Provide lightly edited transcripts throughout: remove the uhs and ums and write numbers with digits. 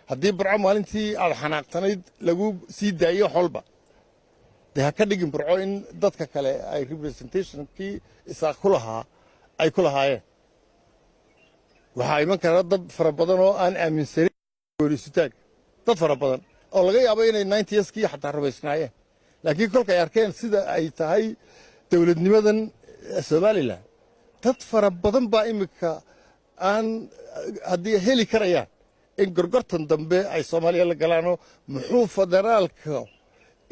Haddii Burco maalintii aad xanaaqsanayd lagu sii daayo wax walba, dee ha ka dhigin Burco in dadka kale ay representationkii Isaaq ku lahaa ay ku lahaayeen. Waxaa iman kara dad fara badan oo aan aaminsanin gooni-isutaag, dad fara badan oo laga yaabo inay 90skii xataa rumaysnaayeen, laakiin kolkay arkeen sida ay tahay dowladnimadan Somaliland, dad fara badan baa iminka aan haddii heli karayaan in gorgortan dambe ay Soomaaliya la galaanoo. Muxuu federaalka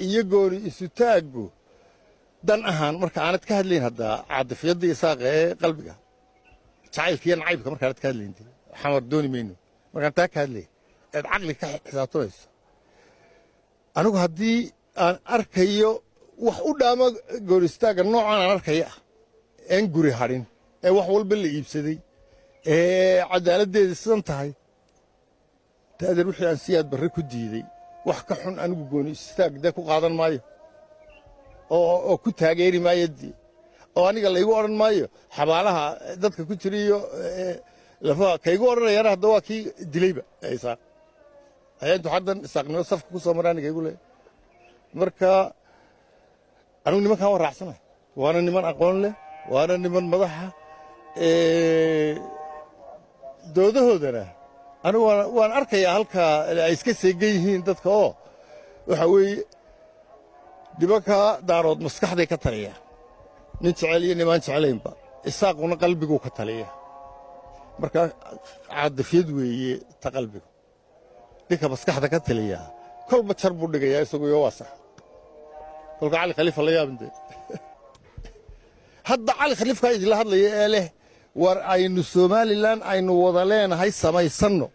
iyo gooni isutaaggu dan ahaan, marka aanad ka hadlayn haddaa caadifiyadda Isaaqa ee qalbiga, jacaylka iyo nacaybka, markaanad ka hadlayn Xamar dooni mayno, markaan taa ka hadlay eed caqli ka xisaabtamayso, anigu haddii aan arkayo wax u dhaamo goonistaagga noocan aan arkaya ah, een guri hadhin, ee wax walba la iibsaday, ee cadaaladdeeda sidan tahay, taadeer, wixii aan Siyaad Barre ku diiday wax ka xun anigu gooni istaag dee ku qaadan maayo oo ku taageeri maayo dee, oo aniga laygu odhan maayo xabaalaha dadka ku jira iyo lafaha. Kaygu odhanayana hadda waa kii dilayba ee Isaaq ayaa intuu haddan Isaaqnimo safka ku soo mara aniga igu leeyahay. Marka anigu nimankan waan raacsanahay, waana niman aqoon leh, waana niman madaxa. Doodahoodana anigu waan arkayaa halkaa ay iska seegan yihiin dadka, oo waxa weeye nimanka Daarood maskaxday ka taliya, nin jecel iyo nimaan jeclaynba, Isaaquna qalbiguu ka taliya. Marka caadifyad weeye ta qalbigu, ninka maskaxda ka taliyaa kolba jar buu dhigayaa isagu iyo waa sax. Kolka Cali Khaliifa la yaabin dee. Hadda Cali Khaliifkaa idinla hadlaya ee leh war aynu Somaliland aynu wada leenahay samaysanno,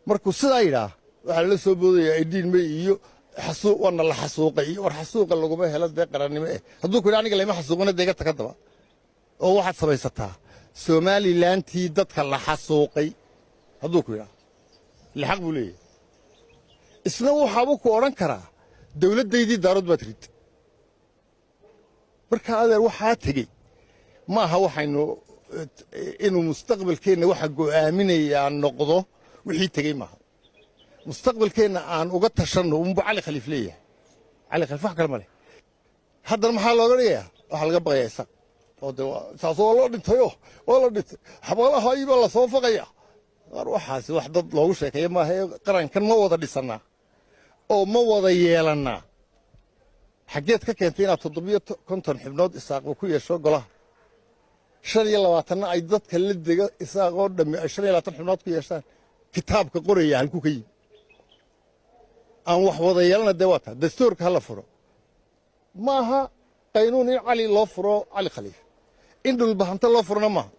markuu sidaa yidhaah, waxaa lala soo boodayaa 18 May iyo xasuuq, waana la xasuuqay iyo war xasuuqa laguma helo dee qarannimo. Hadduu ku yidhi aniga layma xasuuqina, dee iga taga daba oo waxaad samaysataa Somalilantii dadka la xasuuqay, hadduu ku yidhaah, lixaq buu leeyahay. Isna waxaabuu ku odhan karaa dawladdaydii Daarood baad rid. Marka adeer, waxaa tegey ma aha waxaynu inuu mustaqbalkeenna waxa go'aaminayaa noqdo. Wixii tegey maaha mustaqbalkeenna aan uga tashanno unbuu Cali Khaliif leeyahay. Cali Khaliif wax kale ma leh. Haddana maxaa looga dhigayaa? Waxaa laga baqayaa Isaaq oo de saas waa loo dhintayo, waa la dhintay, xabaalaha baa lasoo faqaya. War waxaasi wax dad loogu sheekeeya maaha. Ee qarankan ma wada dhisannaa oo ma wada yeelannaa? Xaggeed ka keentay inaad 57 xubnood Isaaq ku yeesho golaha, 25-na ay dadka la dega Isaaqoo dhammi ay 25 xubnood ku yeeshaan? Kitaabka qoraya halkuu ka yimi? Aan wax wada yeelana dee waa taa. Dastuurka ha la furo maaha qaynuun in Cali loo furo, Cali Khaliif in Dhulbahante loo furona maaha.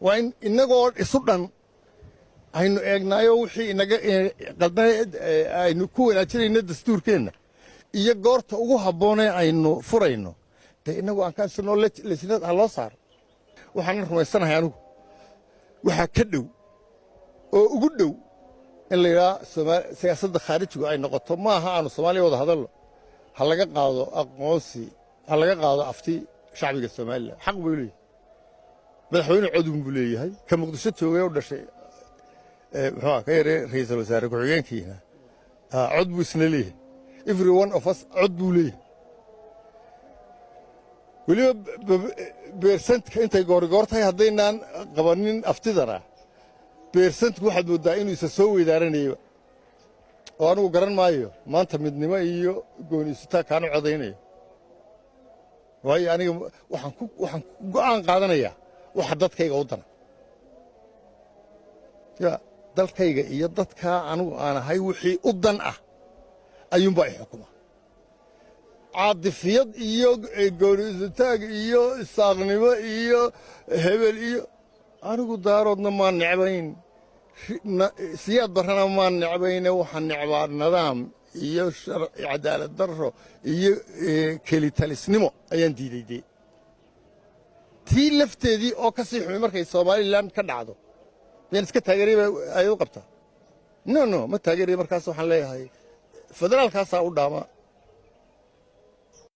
Waa in innagoo isu dhan aynu eegnaayo wixii inaga qaldan aynu ku wanaajinayno dastuurkeenna iyo goorta ugu habboonee aynu furayno. Dee innagu aan ka ansanoo lajnad ha loo saaro. Waxaanan rumaysanahay anigu waxaa ka dhow oo ugu dhow in la yidhaha siyaasadda khaarijigu ay noqoto maaha aanu Soomaaliya wada hadalno, ha laga qaado aqoonsi, ha laga qaado afti shacbiga Somaliland. Xaq buu leeyahay madaxweyne, codun buu leeyahay. Ka Muqdisho joogay u dhashay, muxuu ka yaree ra'iisul wasaare ku-xigeenkiina, cod buu isna leeyahay. Every one of us cod buu leeyahay. Weliba percentka intay goorigoor tahay haddaynaan qabanin aftidana, percentku waxaad mooddaa inuu isa soo weydaaranayaba, oo anigu garan maayo maanta midnimo iyo gooni isutaa kaanu codaynayo, waayo aniga waxaan ku go'aan qaadanayaa waxa dadkayga u dana, ya dalkayga iyo dadkaa anigu aan ahay wixii u dan ah ayuunbaa i xukuma. Caadifiyad iyo gooni isutaag iyo Isaaqnimo iyo hebel iyo anigu Daaroodna maan necbayn, Siyaad Barrana maan necbayne. Waxaan necbaa nidaam iyo cadaalad darro iyo kelitalisnimo ayaan diiday. Dee tii lafteedii oo ka sii xumay markay Somaliland ka dhacdo, miyaan iska taageeray ba ayad u qabtaa? No, no, ma taageeraya. Markaas waxaan leeyahay federaalkaasaa u dhaama.